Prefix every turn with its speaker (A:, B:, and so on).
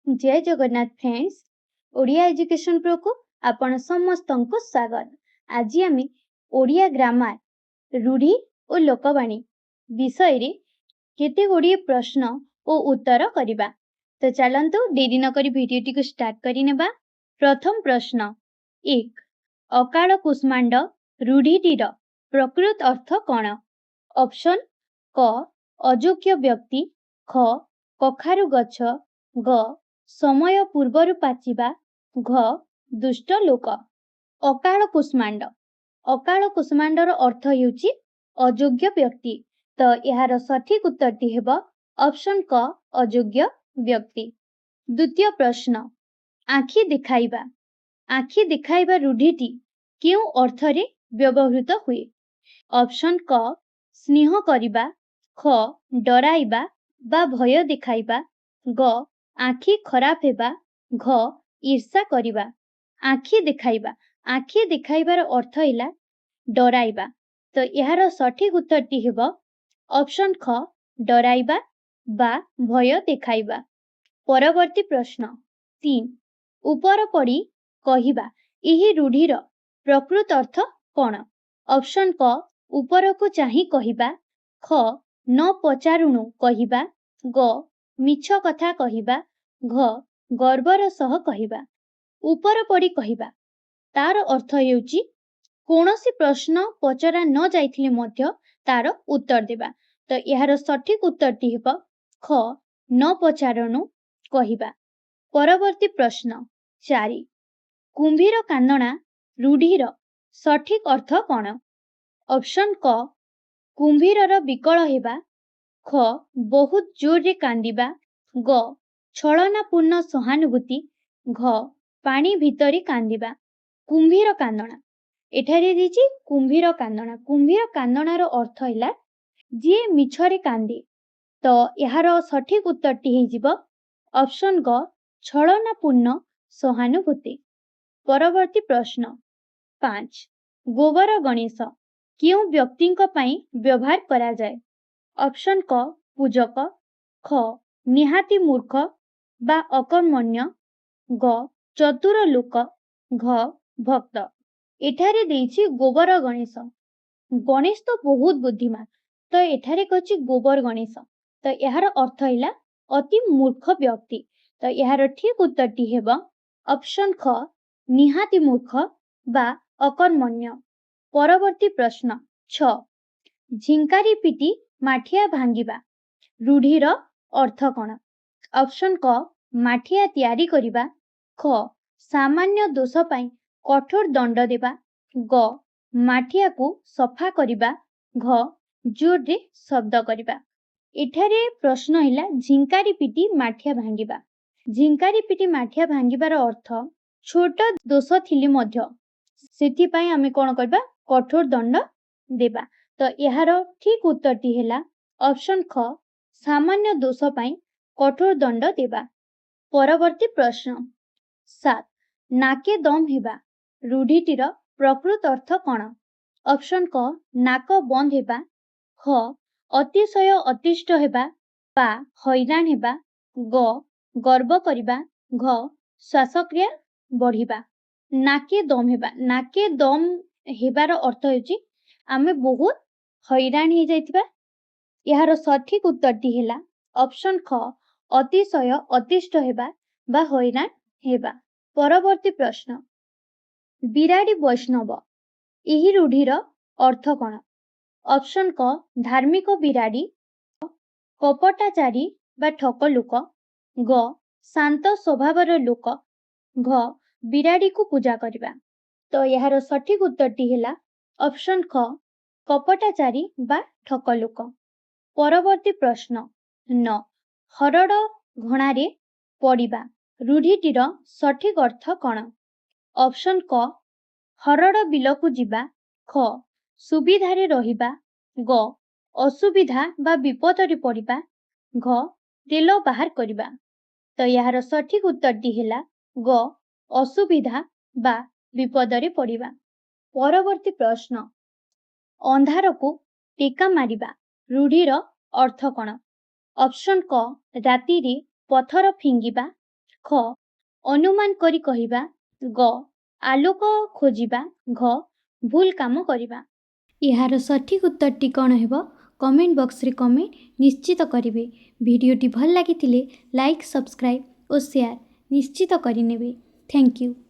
A: ଜୟ Jagannath friends, Odia education ପ୍ରୋକୁ ଆପଣ ସମସ୍ତଙ୍କୁ ସ୍ୱାଗତ। ଆଜି ଆମେ ଓଡ଼ିଆ ଗ୍ରାମାର, ରୂଢ଼ି ଓ ଲୋକବାଣୀ ବିଷୟରେ କେତେ ଗୁଡ଼ିଏ ପ୍ରଶ୍ନ ଓ ଉତ୍ତର କରିବା। ତ ଚାଲନ୍ତୁ, ଡେରି ନକରି ଭିଡ଼ିଓଟିକୁ ଷ୍ଟାର୍ଟ କରିନେବା। ପ୍ରଥମ ପ୍ରଶ୍ନ 1, ଅକାଳ କୁଷ୍ମାଣ୍ଡ ରୂଢ଼ିଟିର ପ୍ରକୃତ ଅର୍ଥ କ'ଣ? ଅପସନ୍ କ, ଅଯୋଗ୍ୟ ବ୍ୟକ୍ତି, ଖ, କଖାରୁ ଗଛ, ଗ, ସମୟ ପୂର୍ବରୁ ପାଚିବା, ଘ, ଦୁଷ୍ଟ ଲୋକ। ଅକାଳ କୁଷ୍ମାଣ୍ଡ। ଅକାଳ କୁଷ୍ମାଣ୍ଡର ଅର୍ଥ ହେଉଛି ଅଯୋଗ୍ୟ ବ୍ୟକ୍ତି। ତ ଏହାର ସଠିକ ଉତ୍ତରଟି ହେବ ଅପସନ୍ କ, ଅଯୋଗ୍ୟ ବ୍ୟକ୍ତି। ଦ୍ୱିତୀୟ ପ୍ରଶ୍ନ, ଆଖି ଦେଖାଇବା। ଆଖି ଦେଖାଇବା ରୂଢ଼ିଟି କେଉଁ ଅର୍ଥରେ ବ୍ୟବହୃତ ହୁଏ? ଅପସନ୍ କ, ସ୍ନେହ କରିବା, ଖ, ଡରାଇବା ବା ଭୟ ଦେଖାଇବା, ଗ, ଆଖି ଖରାପ ହେବା, ଘ, ଈର୍ଷା କରିବା। ଆଖି ଦେଖାଇବା। ଆଖି ଦେଖାଇବାର ଅର୍ଥ ହେଲା ଡରାଇବା। ତ ଏହାର ସଠିକ ଉତ୍ତରଟି ହେବ ଅପସନ୍ ଖ, ଡରାଇବା ବା ଭୟ ଦେଖାଇବା। ପରବର୍ତ୍ତୀ ପ୍ରଶ୍ନ 3, ଉପର ପଡ଼ି କହିବା ଏହି ରୂଢ଼ିର ପ୍ରକୃତ ଅର୍ଥ କ'ଣ? ଅପସନ୍ କ, ଉପରକୁ ଚାହିଁ କହିବା, ଖ, ନ ପଚାରୁଣୁ କହିବା, ଗ, ମିଛ କଥା କହିବା, ଘ, ଗର୍ବର ସହ କହିବା। ଉପର ପଡ଼ି କହିବା, ତାର ଅର୍ଥ ହେଉଛି କୌଣସି ପ୍ରଶ୍ନ ପଚରା ନ ଯାଇଥିଲେ ମଧ୍ୟ ତାର ଉତ୍ତର ଦେବା। ତ ଏହାର ସଠିକ ଉତ୍ତରଟି ହେବ ଖ, ନ ପଚାରଣୁ କହିବା। ପରବର୍ତ୍ତୀ ପ୍ରଶ୍ନ 4, କୁମ୍ଭୀର କାନ୍ଦଣା ରୂଢ଼ିର ସଠିକ ଅର୍ଥ କ'ଣ? ଅପସନ୍ କ, କୁମ୍ଭୀରର ବିକଳ ହେବା, ଖ, ବହୁତ ଜୋରରେ କାନ୍ଦିବା, ଗ, ଛଳନାପୂର୍ଣ୍ଣ ସହାନୁଭୂତି, ଘ, ପାଣି ଭିତରେ କାନ୍ଦିବା। କୁମ୍ଭୀର କାନ୍ଦଣା। ଏଠାରେ ଦେଇଛି କୁମ୍ଭୀର କାନ୍ଦଣା। କୁମ୍ଭୀର କାନ୍ଦଣାର ଅର୍ଥ ହେଲା ଯିଏ ମିଛରେ କାନ୍ଦେ। ତ ଏହାର ସଠିକ ଉତ୍ତରଟି ହେଇଯିବ ଅପସନ୍ ଗ, ଛଳନାପୂର୍ଣ୍ଣ ସହାନୁଭୂତି। ପରବର୍ତ୍ତୀ ପ୍ରଶ୍ନ 5, ଗୋବର ଗଣେଶ କେଉଁ ବ୍ୟକ୍ତିଙ୍କ ପାଇଁ ବ୍ୟବହାର କରାଯାଏ? ଅପସନ୍ କ, ପୂଜକ, ଖ, ନିହାତି ମୂର୍ଖ ବା ଅକର୍ମଣ୍ୟ, ଗ, ଚତୁର ଲୋକ, ଘ, ଭକ୍ତ। ଏଠାରେ ଦେଇଛି ଗୋବର ଗଣେଶ। ଗଣେଶ ତ ବହୁତ ବୁଦ୍ଧିମାନ, ତ ଏଠାରେ କହିଛି ଗୋବର ଗଣେଶ। ତ ଏହାର ଅର୍ଥ ହେଲା ଅତି ମୂର୍ଖ ବ୍ୟକ୍ତି। ତ ଏହାର ଠିକ ଉତ୍ତରଟି ହେବ ଅପସନ୍ ଖ, ନିହାତି ମୂର୍ଖ ବା ଅକର୍ମଣ୍ୟ। ପରବର୍ତ୍ତୀ ପ୍ରଶ୍ନ 6, ଝିଙ୍କାରି ପିଟି ମାଠିଆ ଭାଙ୍ଗିବା ରୂଢ଼ିର ଅର୍ଥ କ'ଣ? ଅପସନ୍ କ, ମାଠିଆ ତିଆରି କରିବା, ଖ, ସାମାନ୍ୟ ଦୋଷ ପାଇଁ କଠୋର ଦଣ୍ଡ ଦେବା, ଗ, ମାଠିଆକୁ ସଫା କରିବା, ଘ, ଜୋରରେ ଶବ୍ଦ କରିବା। ଏଠାରେ ପ୍ରଶ୍ନ ହେଲା ଝିଙ୍କାରି ପିଟି ମାଠିଆ ଭାଙ୍ଗିବା। ଝିଙ୍କାରି ପିଟି ମାଠିଆ ଭାଙ୍ଗିବାର ଅର୍ଥ ଛୋଟ ଦୋଷ ଥିଲେ ମଧ୍ୟ ସେଥିପାଇଁ ଆମେ କ'ଣ କରିବା? କଠୋର ଦଣ୍ଡ ଦେବା। ତ ଏହାର ଠିକ ଉତ୍ତରଟି ହେଲା ଅପସନ୍ ଖ, ସାମାନ୍ୟ ଦୋଷ ପାଇଁ କଠୋର ଦଣ୍ଡ ଦେବା। ପରବର୍ତ୍ତୀ ପ୍ରଶ୍ନ 7, ନାକେ ଦମ ହେବା ରୂଢ଼ିଟିର ପ୍ରକୃତ ଅର୍ଥ କ'ଣ? ଅପସନ୍ କ, ନାକ ବନ୍ଦ ହେବା, ଖ, ଅତିଶୟ ଅତିଷ୍ଠ ହେବା ବା ହଇରାଣ ହେବା, ଗ, ଗର୍ବ କରିବା, ଘ, ଶ୍ୱାସକ୍ରିୟା ବଢ଼ିବା। ନାକେ ଦମ ହେବା। ନାକେ ଦମ ହେବାର ଅର୍ଥ ହେଉଛି ଆମେ ବହୁତ ହଇରାଣ ହେଇଯାଇଥିବା। ଏହାର ସଠିକ ଉତ୍ତରଟି ହେଲା ଅପସନ୍ ଖ, ଅତିଶୟ ଅତିଷ୍ଠ ହେବା ବା ହଇରାଣ ହେବା। ପରବର୍ତ୍ତୀ ପ୍ରଶ୍ନ, ବିରାଡ଼ି ବୈଷ୍ଣବ ଏହି ରୂଢ଼ିର ଅର୍ଥ କ'ଣ? ଅପସନ୍ କ, ଧାର୍ମିକ ବିରାଡ଼ି, କପଟାଚାରୀ ବା ଠକ ଲୋକ, ଗ, ଶାନ୍ତ ସ୍ୱଭାବର ଲୋକ, ଘ, ବିରାଡ଼ିକୁ ପୂଜା କରିବା। ତ ଏହାର ସଠିକ ଉତ୍ତରଟି ହେଲା ଅପସନ୍ ଖ, କପଟାଚାରୀ ବା ଠକ ଲୋକ। ପରବର୍ତ୍ତୀ ପ୍ରଶ୍ନ 9, ହରଡ଼ ଘଣାରେ ପଡ଼ିବା ରୂଢ଼ିଟିର ସଠିକ ଅର୍ଥ କ'ଣ? ଅପସନ୍ କ, ହରଡ଼ ବିଲକୁ ଯିବା, ଖ, ସୁବିଧାରେ ରହିବା, ଗ, ଅସୁବିଧା ବା ବିପଦରେ ପଡ଼ିବା, ଘ, ତେଲ ବାହାର କରିବା। ତ ଏହାର ସଠିକ ଉତ୍ତରଟି ହେଲା ଗ, ଅସୁବିଧା ବା ବିପଦରେ ପଡ଼ିବା। ପରବର୍ତ୍ତୀ ପ୍ରଶ୍ନ, ଅନ୍ଧାରକୁ ଟେକା ମାରିବା ରୂଢ଼ିର ଅର୍ଥ କ'ଣ? ଅପସନ୍ କ, ରାତିରେ ପଥର ଫିଙ୍ଗିବା, ଖ ଅନୁମାନ କରି କହିବା, ଗ ଆଲୋକ ଖୋଜିବା, ଘ ଭୁଲ କାମ କରିବା। ଏହାର ସଠିକ୍ ଉତ୍ତରଟି କ'ଣ ହେବ କମେଣ୍ଟ ବକ୍ସରେ କମେଣ୍ଟ ନିଶ୍ଚିତ କରିବେ। ଭିଡ଼ିଓଟି ଭଲ ଲାଗିଥିଲେ ଲାଇକ୍, ସବସ୍କ୍ରାଇବ୍ ଓ ସେୟାର ନିଶ୍ଚିତ କରିନେବେ। Thank you.